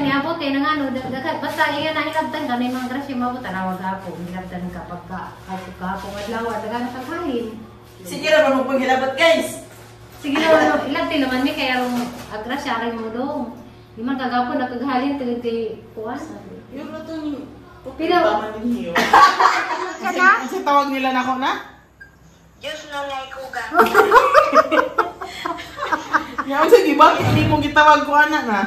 niabot kay nang ano, daghan basta iya na hilabtan ka na mga grasya mabot tanawa gapon, hilabtan ka pagka kapong adlaw daghan kag halin. Sige ra ba mo paghilabot guys? Sige na ano, ilabti naman mi kay arong agrasya aray mo dong. Di man kagapon nakaghalin tungod kay kuan. Yung ratong Pero- ninyo. Kasi tawag nila na ako na? Diyos na naikugan. Yan, sige, bakit di mo gitawag ko anak na?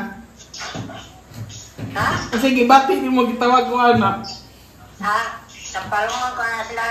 Ha? Sige, bakit di mo gitawag ko anak? Ha? Sampalungan ko na sila.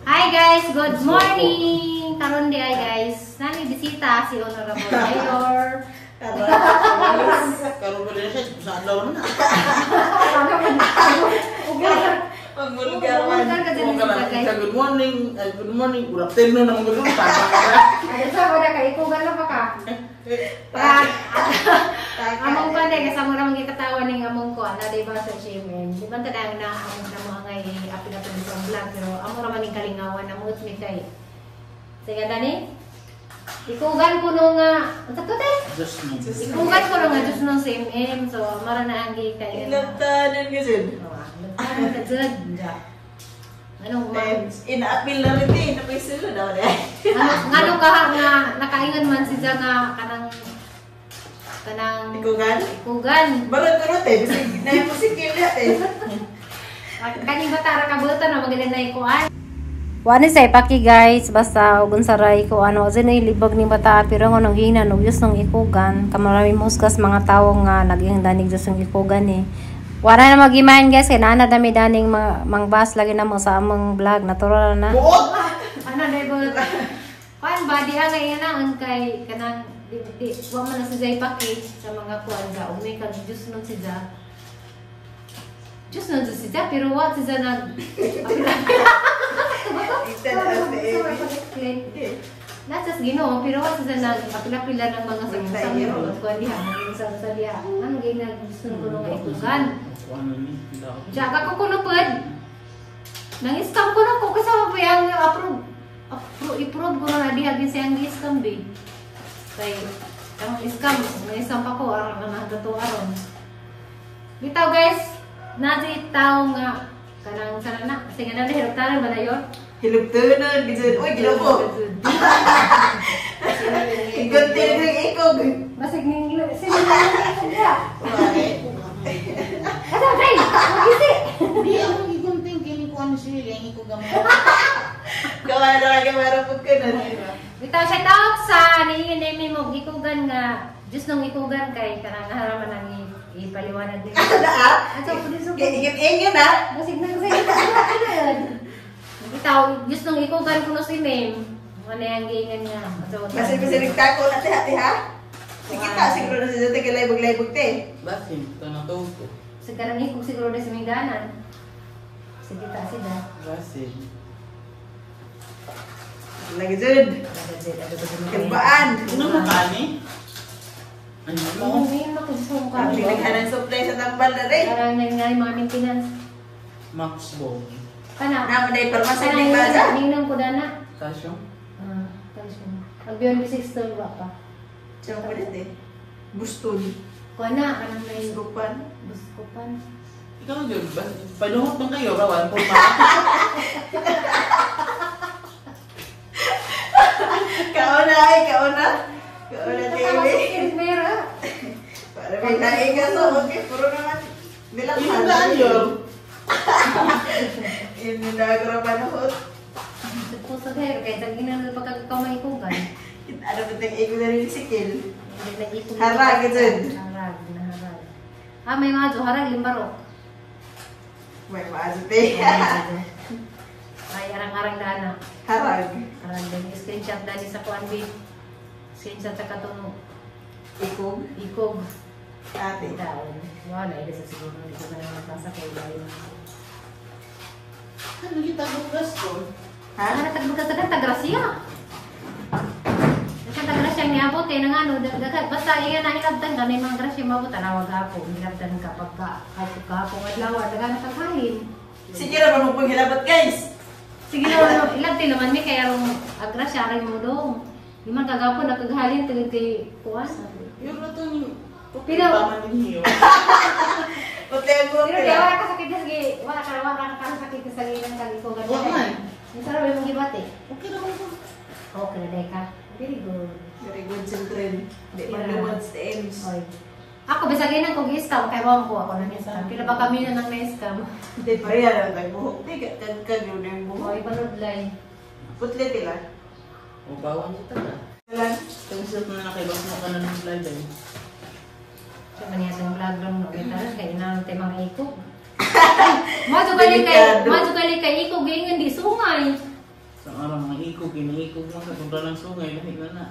Hi guys, good morning. Karon di ay guys, nani bisita si Honorable Mayor. Karoon ko din siya, sa adlaw na. Magbulgar man. Vulgar ka dyan Kung ka bisita guys. na, good morning, good morning, good afternoon, naman good morning, tama ka na. Ano sa wala ka ikugan na pa ka. Among pa kasi amo ramang gikatawa ning among ko ana di ba sa GMM. Di ba tadang na among na mo angay apil-apil sa vlog pero amo ra man ning kalingawan amot mi kay. Sige dani. Ikugan ko no nga, unsa to te? Diyos mo. Ikugan ko no nga Diyos nung si MM. So mara na ang gikay. Hilabtanan ka jud. Ano ka jud? Anong ma? Ina-appeal na rin eh. Napaisilo daw na. Ano ngano ka nga nakaingon man si Ja nga kanang kanang Ikugan? Ikugan. Barang ko rin eh. Bisig na yung musikil na eh. Kaning bata ra kabutan na magaling na ikuan. Wani sa ipaki guys, basta ug unsa ra ko ano, sa libag ni bata pero nang hina no Diyos nang ikugan, kamarami musgas mga tawo nga naging danig Diyos ng ikugan eh. Wala na magimain guys, kay naa na dami daning mga mangbas lagi na mo sa among vlog, natural na. Buot! Ano na ibot? Kuan ba diha nga iya na ang kay kanang di, di wa man na si Zay paki sa mga kuan ga umi kag Diyos nun si Ja. Diyos nun si Ja pero wa si Ja nag Ita na sa eh. Nasa sa Ginoo pero wa si Ja nag apila-pila ng mga Magtayo. samong kuan diha sa sa diha. Ano gay nag Diyos nun kuno nga ikugan. Ano ni? Ja ka ko kuno pud. Nang scam ko na ko kasi pa yang approve. Approve i-prove ko na diha gid siyang gi-scam be. Kay ang scam, may scam pa ko aron na nagato aron. Bitaw guys, nadi tawo nga kanang sana na sige na hirap tayo ba na yon? Hilabtanan ka jud. Uy, ginawa ko. Iguntin ko yung ikog. Basig ning sino na niya. Asa day? Magisi. Di ako gigunting kini ko ano siya, yung iko gamay. Gawa na ka meron po ka na. Bitaw shout out sa niingon nimi mo ikugan nga Diyos nung ikugan kay kanang haraman ang ipaliwanag niya. Ano na ah? Ato po din Ingin-ingin ah. Basig na kasi bitaw Diyos nung ikugan kuno si Mem. Ano yang giingan nga. Ato. Kasi kasi nagtako na te ha. Sige ta, siguro na siya tagalaybog-laybog te. Basin, tanatog ko. Sa kanang ikog siguro na sa mingdanan. Sige ta sida. Basin. Lagi jud. Kembaan. Ano na kani? Ano mo? Ano mo sa mukha? Ang pinaghanan supply sa tambal na rin. Parang nangyari mga maintenance. Max Bone. Kana. Naman ay parmasin Kana ni Baza. ningnan ko dana. Calcium? Ah, calcium. Ang Beyond B6 to ba pa? Siya ko din eh. Bustod. Kuha na, kanang may Gupan. buskupan. Ikaw yun, paluhot man kayo, rawan po pa. Kauna ay, kauna. Kauna Kasama TV. si Kirmera. Para may laing ka so, okay, puro naman. Bilang Yun na yun. Yun yung nagro panahon. Puso kayo, kaya sa ginano pagkakamay ko gan. Ano ba tayong ego na rin si Kil? Hindi nag-ikog. Harag, jud. Harag, naharag. Ah, may mga harag, limbarok. May maazo te. Ay, arang-arang dana. Harag. Arang din. Screenshot dani sa kuan B. Screenshot sa katuno. Ikog. Ikog. Ate. Taon. Wala, ila sa siguro. Hindi ko na naman sa kay Bayo. Ano kita bugas ko? Ha? Ano tagbugas ka tagrasya. Daghang tagrasya niabot kay nang ano daghan basta iya na hilabtan ka na mga grasya mabot tanawag ako hilabtan ka pagka kapong adlaw daghan kag halin. Sige ra man mo paghilabot, guys. Sige na ano, ilabti naman mi kay arong agrasya aray mo dong. Di man kagapon nakaghalin tungod kay kuan. Yung ratong Pero- tama ninyo. Putli ang buhok Pero di nila. wala ka sakit sige, wala ka sakit sa ilang kalikugan. Wa man. Ang sarap yung gibati. Okay naman ko. Okay na day ka. Very good. Very good children. Di man Yeah. luwad sa Ems. Oy. Ako bisag inang kog i-scam kay mom ko ako nang i-scam. Pila ba kami na nang na-scam? Di pareha lang tayo buhok. Di ka kag yun yung buhok. Oy, baludlay. Putli tila. O bawang kita na. Lang. Tapos na nakaibang mo ka na ng vlog eh. Siya man niya itong vlog lang no kita kay inaon tay mga ikog. Majo gali kay Delikado. majo gali kay ikog ingon di sungay. Sa araw mga ikog, kinaikog mo sa punta ng sungay, lahi na na.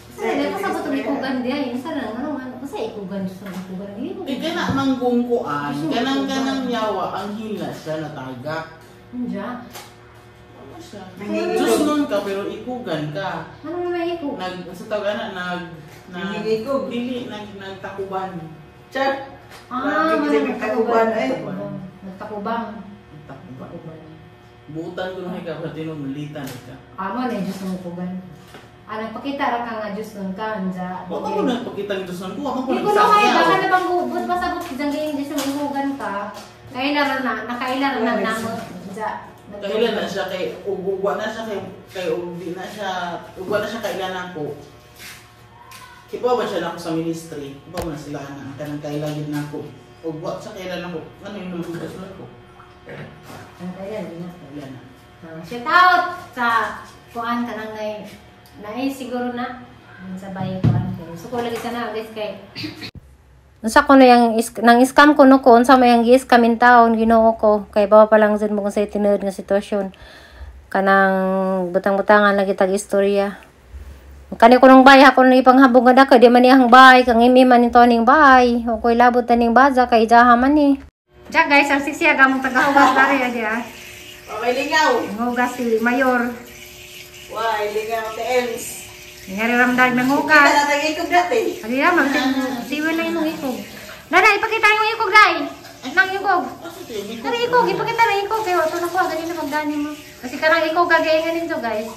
Sa na ko sa butong ikugan di ay sa na ano man ko sa ikugan sa ikugan di. Di ka na manggungkuan, kanang yawa, ang hila siya natagak. Unja. Ano siya? Nangingikog. Diyos nun ka, pero ikugan ka. Ano naman ikog? Nag, sa tawag na, nag, nag, Nangingikog. Dili, nag, nagtakuban. Char. Ah, Grabe kasi nagtakuban, eh. Nagtakubang. Nagtakuban. Nagtakuban. Butan ko nung ikaw, sa tinong malitan ka. Amo na Diyos ng ikugan. Ah, nagpakita ra ka nga Diyos nun ka, anja. Huwag ka mo nagpakita ng Diyos nun ko, ako Hindi ko na kaya, baka na bang gubot, pasabot dyan gayong Diyos ng ikugan ka. Kaila ra na, nakaila ra na namo, anja. Kailan na siya kay ugwa na siya kay kay ug di na siya ugwa na siya kailan ako. Kipa ba siya nako sa ministry? Kipa ba na sila na ang kanang kailan gid nako. Ugwa sa kailan ako. Ano yung nagbugas na ko? Ang kailan, di na. Kailan na. Ah, shout out sa kuan ka nang ngay naay siguro na sa bayo kuan ko. So ko lagi sana guys kay Unsa ko na yang nang scam ko no ko unsa may ang gi-scam in taon Ginoo ko kay bawa pa lang jud mo kung sa tinuod nga sitwasyon kanang butang-butangan lagi tag istorya. Kani ko nung bay ako nang ipanghabog nga dako di man iyang bay kang imi man nito ning bay o koy labot ta ning baza kay jaha man ni. Ja guys, ang sisiya gamong tagahugas dari adi ah. Okay, lingaw. Hugas si Mayor. Why, lingaw te Ems. Ngari ramdag nang Kita hugas. na tag ikog dati. Adi na, mag siwil na imong ikog. Dada, ipakita yung ikog, day. Nang ikog. Nang ikog, ipakita na ikog. Kaya wato na ko, ganyan na pagdani mo. Kasi karang ikog kagayangan ninyo, guys.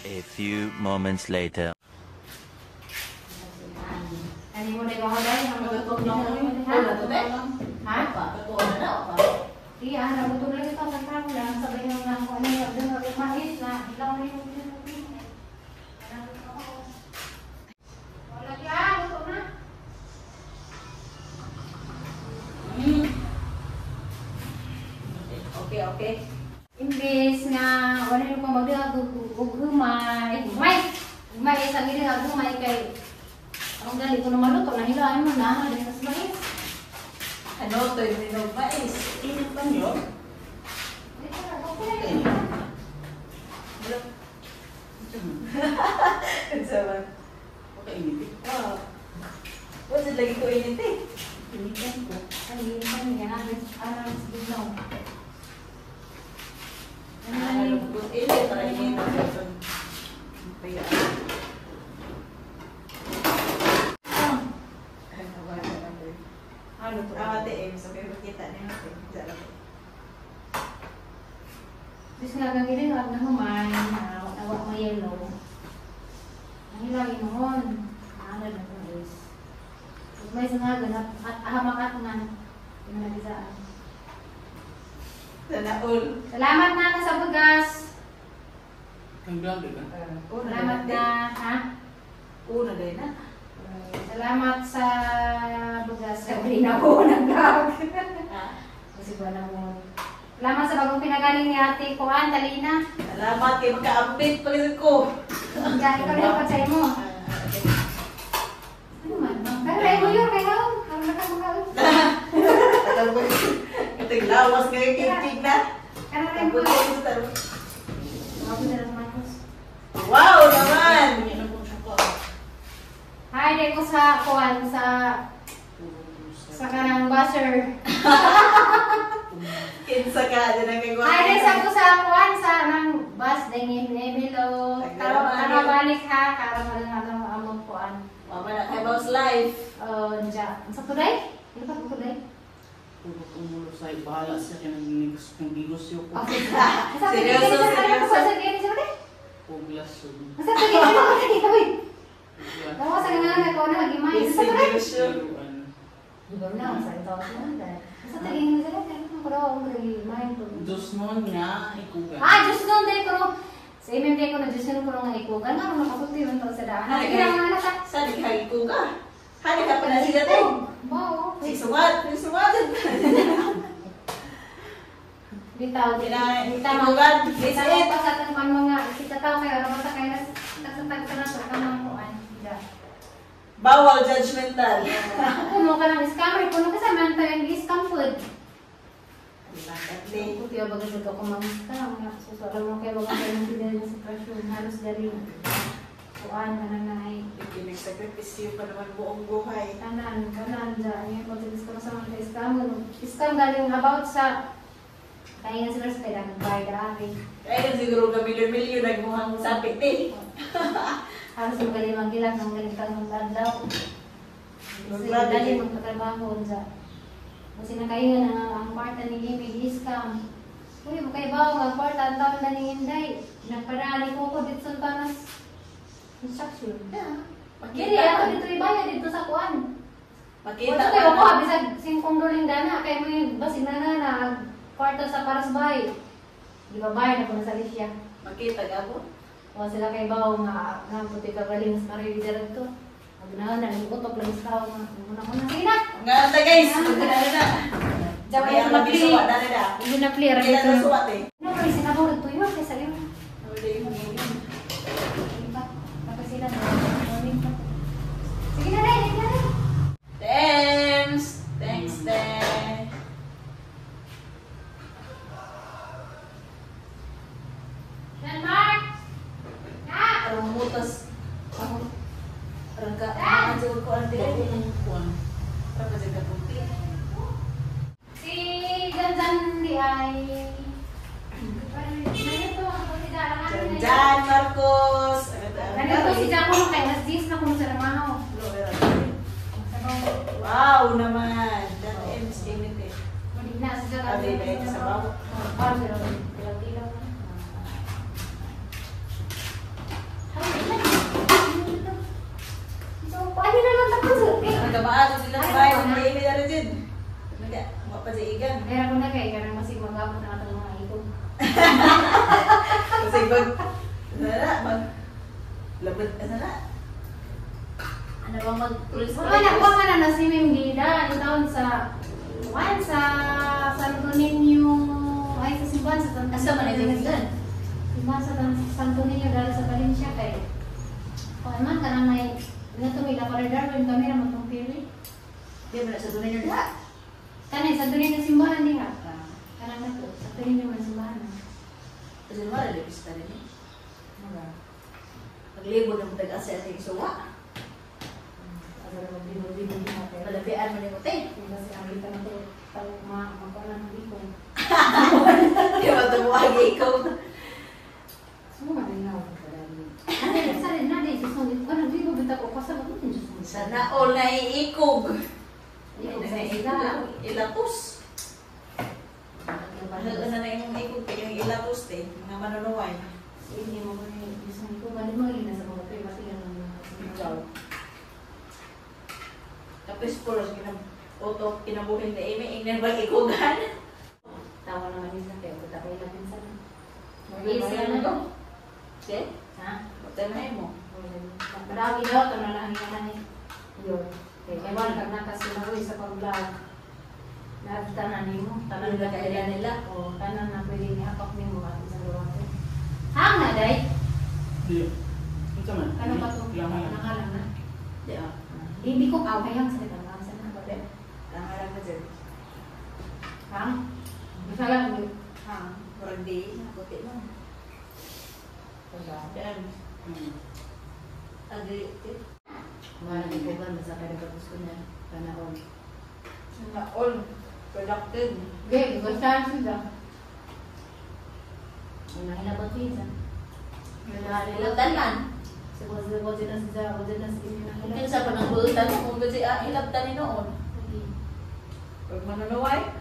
A few moments later. Ano mo na ikaw, day? Magatok na ko. Ha? Ha? Totoo na na, pa. Iya, nabuto na ito. Pagkakang lang, sabay nang lang ko. Ano yung doon, mais na. Ilaw na yung Wala ka, luto na. Okay, okay. Imbes nga wala nyo pang magdala og humay. Humay! Humay sa gili nga humay kay ang dali ko na maluto na hilain mo na dahil sa mais. Ano to, hindi na mais. Init lang yun. Ay, tara, okay na. Sama. Okay, init eh. Oh. What's it lagi ko init eh? Initan ko. Ay, ano yan, ano, sige lang. Ano Ano, yun? init, para init. Kaya. Ano to? Ah, ate Ems, okay, makita niyo natin. Diyan ako. Bis nga ang gili nga na humay, awa mo yellow. Ang hilawin noon. Ano na to guys. May sa nga ganap at ahamakat na. Yung nabisaan. Sana all. Salamat na sa bugas. Ang vlog ka. Salamat na, ha? Una din na. Salamat sa bugas. Sabi na ako nag-vlog. Kasi wala mo. Salamat sa bagong pinagaling ni Ate Kuan, Talina. Salamat kay makaambit palit ko. Diyan, ikaw na yung sa mo. Ano man? Pero ay mo yun, kayo. Karoon na ka mukha. Katong lawas ngayon, kikik na. Karoon na mo. Ako na lang Marcos. Wow naman! Hi, di ko sa kuan sa kanang basher. Kinsa ka dyan ang kagwa. Ay, sa ko sa kuan sa nang bus dingin Emilo. Tara tara balik ha, karon man lang ang among kuan. Mama na kay Boss Life. Oh, nja. Sa today? Ano pa today? Puro sa bahala siya kay nagnegosyo ko. Okay. Seryoso, seryoso. Sa gini sa today? Puglas. Sa today? Hoy. Dawa sa nga ko na gimay. Sa today? Di ba na sa ito sa Sa today sa today ko daw ang gimay ko. Diyos nun nga, ikugan. Ah, Diyos nun day ko. Sa imem day ko na Diyos nun ko nga ikugan nga makasulti man to sa daan. Sige na mga anak. Sa di ka ikuga. Hani ka pa na sila te. Wow. Si suwat, si suwat. Bitaw, Kina bitaw. ikugan. Bitaw Visit. pa sa atong mga kita tao kayo ano sa kayo tagsa na sa kanang kuan. Ja. Bawal judgmental. Puno ka ng scammer, puno ka sa mental and scam food. Lakatli. Kuti ba gusto ko mang-scam nga susulan mo kayo mga kayo ng sa sitwasyon halos dali. Kuan ka na na ay Pinagsakripisyo pa naman buong buhay. kanan kanan ja ngayon pag ko sa mga scam scam galing about sa kaya nga sila sa kailangan bayad ari. Kaya siguro ka milyon-milyon nagmuhang sapit eh. Halos magaling magilang ng galing tang adlaw. Kasi Grabe. dali magpatrabaho dyan. Kasi nakaingan na ang kwarta ni Amy scam. Uy, makaibaw ang kwarta ang taon na ni Inday. Nagparali ko ko dito sa tanas instruction. Dili, ako dito ibaya dito sa kuan. Makita Wala kayo ako bisag singkong duling dana kay mo basig na na na kwarta sa paras bay. Di ba bayad na po na sa Alicia. Makita ka po. Wa sila kay bawo nga nga puti ka galing sa Maria dito. Agnahan na utok lang sa tao nga muna muna. Sige na. Nga ta guys, magdala na. Jawa Kaya yung mabisuwa na na. Hindi na clear Kaya na suwat eh. No, pero sinabaw tuyo kay sa iyo. Wala yung hangin. Ba? Tapos sila na. Morning pa. Sige na, Ray, sige na. Ray. Thanks! Thanks, Te. Yan, Mark. Na! Parang mutas. Parang ka, ang siguro ko ang dire. Kuan. Parang kasi kapunti. Si Janjan di ay Nandito ako si Dara. Jan Marcos. Nandito si Jaco kay mas dis na kuno sa namahaw. Wow naman. Dan M. Stimit eh. Mali na sa Jaco. Abi, ba sa baw? Oh, pero tilaw-tilaw. So, ano na lang tapos? Eh, Ang kabaado sila sa bahay. Ang baby na rin din. Naga, mapasiigan. Meron ko na kay kanang masig magabot na atong mga ikog. Kasi mag, ano na, mag, labad, ano na? Ano ba mag-tulis? Wala na na si Mim Gida ang taon sa kuan sa Santo Niño ay sa simbahan sa Santo Asa man ito Gida? Simbahan sa Santo Niño dali sa Valencia kay kuan man kanang may nato may la Darwin kami ra matong pili. Di ba na sa tunay niya? Kanay Santo Niño simbahan diha. Kanang nato Santo Niño man simbahan. Kasi wala lipis pa rin eh. Paglibog ng tag-asa ating suwa. Malabian man yung te. Kasi ang kita na to tao ma magkuan ng biko. Di ba tumuwagi ikaw? Suma man na ako. Ano sa rin na di susunod ko na di ko bitaw ko sa ko susunod. Sana all naiikog. Ikog sa sila. Ilapos. Ano na na yung ikog kayo yung ilapos te. Mga manunuway. Hindi mo ko na susunod ko bali mo na sa mga pero kasi ano Ikaw. Tapos puros utok kinabuhin na imi ingnan ba ikugan? Tawa naman din sa kaya ko tayo na pinsan. Easy na na. Okay? Ha? Patay na mo. Marami daw ito na lang ang Yun. Kaya wala ka na kasi maroy sa pag-vlog. Lahat tanan nimo, tanan Ano na kailan nila? O, tanan na pwede ihakap nimo ato sa gawa ko. Hang na day. Di. Unsa man? Ano pa to? Langan lang. Nakalang na. Di ah. Hindi ko kaway hang sa kitang sa na. Langarang na dyan. Hang. Bisa lang hang. Murag di, puti mo. Yan. Agri. Wala ko ba masakay na gusto niya. Panahon. Sana all. Productive. Okay, gusto sila. Ang nahilabot siya. Buutan man. Kinsa pa nang buutan kung kasi hilabtan ni noon. Pag manunuway.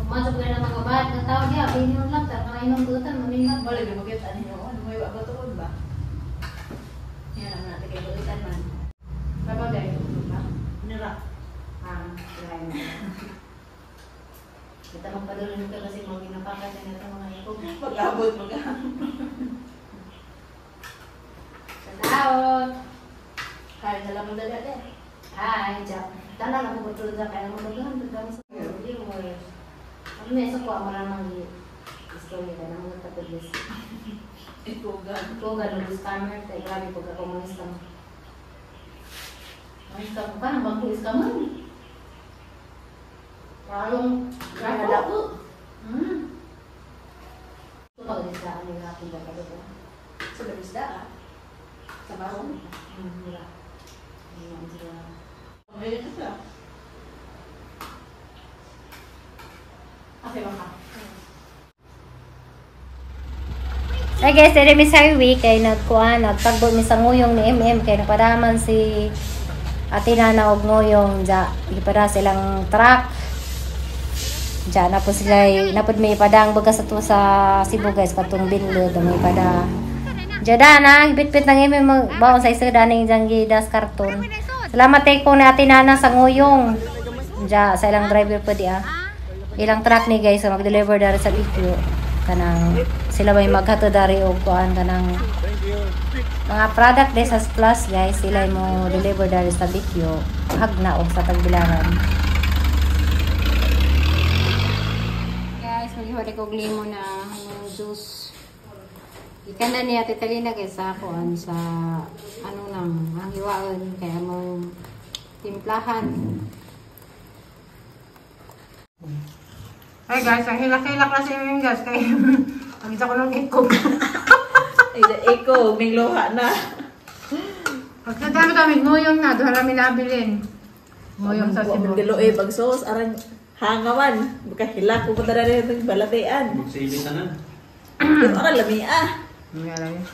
Masuk na ng mga bad na tao niya, pinyon lang, tara kayo ng buutan, mamingan. Wala di magkita ni noon. May wa ba tuod ba? Yan ang natin kay buutan man. Dapat dahil ba? Nira. Ah, kita magpadulong ka kasi mga ginapakas na ito mga ikog. Pag-abot mag Shout out! Kaya sa lamang dala din. Hi, Jack. Tanan ako patulog sa kaya mo daghan daghan sa viewers. Ano may sa kuha maramang istorya ka na mga tapos. Ikugan. Ikaw ganun scammer kay grabe pag ako mga scam. Ang scam ka nang bago scam man. Parang Grabe dako. Ito pag isda ang aking dapat. Sa isda ah. Sa barong. Wala. Hindi sila. May ito siya. Okay ba ka? Hi guys, diri mi sa highway kay nagkuan, nagtagbo mi sa nguyong ni MM kay napadaman si Ate Nana og nguyong ja ipada silang truck. Ja na po sila napod may ipadang bagas ato sa Cebu guys katong binlod may ipada. Ja da na bitbit nang MM baon sa isa daning jang gidas karton. Salamat kay ko ni Ate Nana sa nguyong. Ja sa ilang driver po di ah. Ilang truck ni guys mag-deliver dari sa BQ kanang sila may maghatod dari og kuan kanang mga product des sa Plus guys sila mo deliver dari sa BQ hagna og sa Tagbilaran. Guys, maghiwalay ko og limon na juice. Ikan na niya Ate Talina guys sa kuan sa ano nang ang hiwaon kaya mong timplahan. Hey guys, ang hilak-hilak na si Ming guys kay ang isa ko nung ikog. Ay, iko, may luha na. Pagka dami nguyong na, doon namin nabilin. Nguyong sa Cebu. Dilo eh, pag sauce, arang hangawan. Baka hilak ko pa rin itong balatean. Magsili tanan. Pero arang lami ah. Hindi alam yun.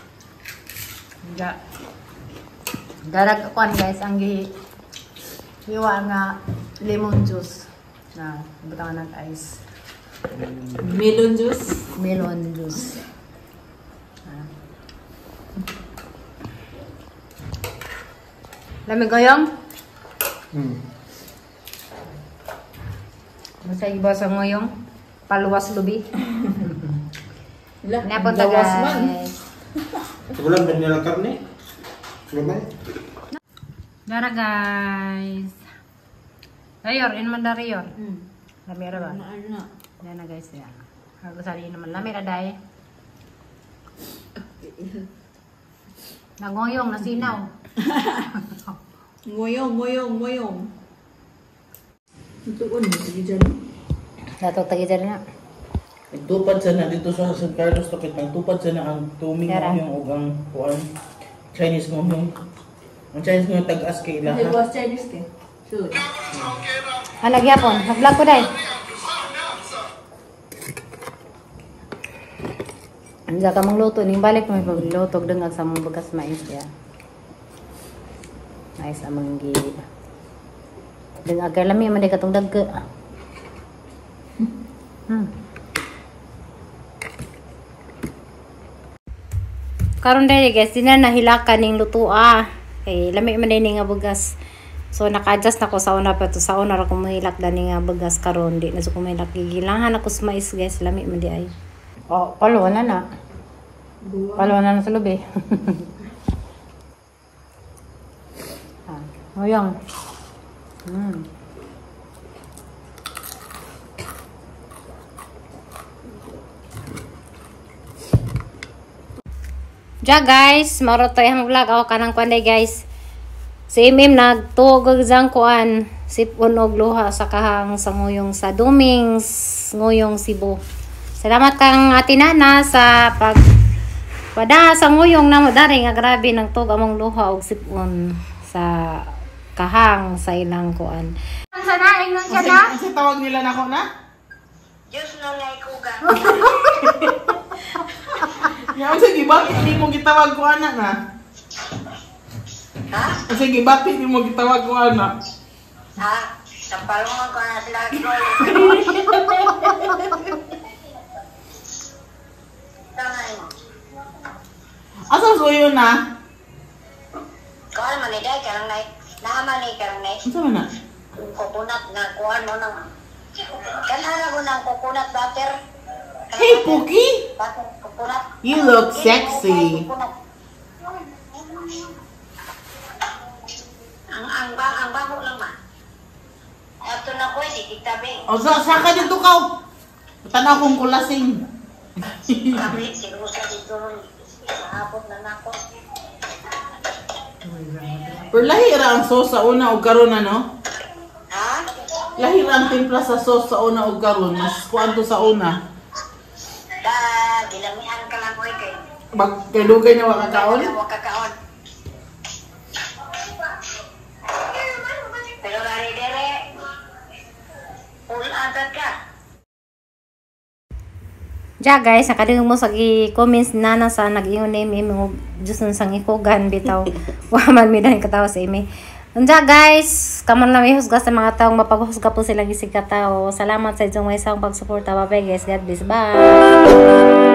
Darag kuan guys, ang hiwa nga lemon juice. Na, butangan ng ice. Melon juice. Melon juice. Lamig goyong? Basta iba sa ngoyong paluwas lubi. Napunta guys. Ulan ba nila karne? Gamay. Dara guys. Dayor, in man dariyor. Lami ra ba? Ano? Yan na guys ya. Hago sali naman lami ra day. Nangoyong nasinaw. Ngoyong, ngoyong, ngoyong. Tuon mo sige dyan. Dato tagi dyan na. Nagtupad sana dito sa San Carlos Kapit. Nagtupad sana ang tuming ngoyong ug ang kuan Chinese ngoyong. Ang Chinese ngoyong tag-as kay ilaha. Ay, was Chinese ke? Sure. Ah, nagyapon. Nag-vlog ko day. Andiyan ka mong luto. Ning balik mo ipagluto. Dengag sa mong bagas mais ya. Mais amang gi. Dengag lami man di katong dagke. Karon dai guys, di na nahilakan ning lutua. Kay lami man din nga bugas. So naka-adjust na ko sa una pa to sa una ra ko mahilak dani nga bugas karon di na so ko mahilak gigilangan ako sa mais guys, lami man di ay. Oh, palo na na. Palo na na sa lubi. Ah, oyong. Ja guys, maro to ang vlog ako kanang kuan guys. Si MM nagtuog og jang kuan, sipon og luha sa kahang sa nguyong sa Dumings, nguyong Cebu. Salamat kang Ate Nana sa pag pada sa nguyong namo dari nga grabe nang tuog among luha og sipon sa kahang sa ilang kuan. Sana ingnon siya na. Kasi tawag nila nako na? Diyos no naikugan. Ya, sige, bakit di mo gitawag ko ana na? Ha? Sige, bakit di mo gitawag ko ana? Ha? Sampalungan ko na sila. Tama mo. Asa suyo na? Kuan man ni day karang nay. Naaman ni karang nay. Unsa man na? Coconut na kuan mo nang. Kanara ko ng coconut butter. Hey, Pookie! Butter, coconut. You look sexy. Coconut. Ang baho lang ma. Ato na ko di kitabi. O, sa ka dito ka. Tanaw kong kulasing. Kami siguro sa dito ron. Maabot na nako. Pero lahi ra ang sauce sa una og karon, ano? Ha? Lahi ra ang timpla sa sauce sa una og karon. Mas kuan to sa una. Da gilamian ka lang oy kay. Bag kay dugay na wa kakaon. Wa kakaon. Pero dari dere full agad ka. Ja guys, nakadungog mo sa gi-comments nana sa nag-ingon ni imi mo Diyos nun sang ikugan bitaw. Wa man mi dahil katawa sa imi. Unja guys, kamon lang husga sa mga taong mapaghusga po silang isig katao. Salamat sa inyong may isang pagsuporta. Bye bye guys. God bless. Bye.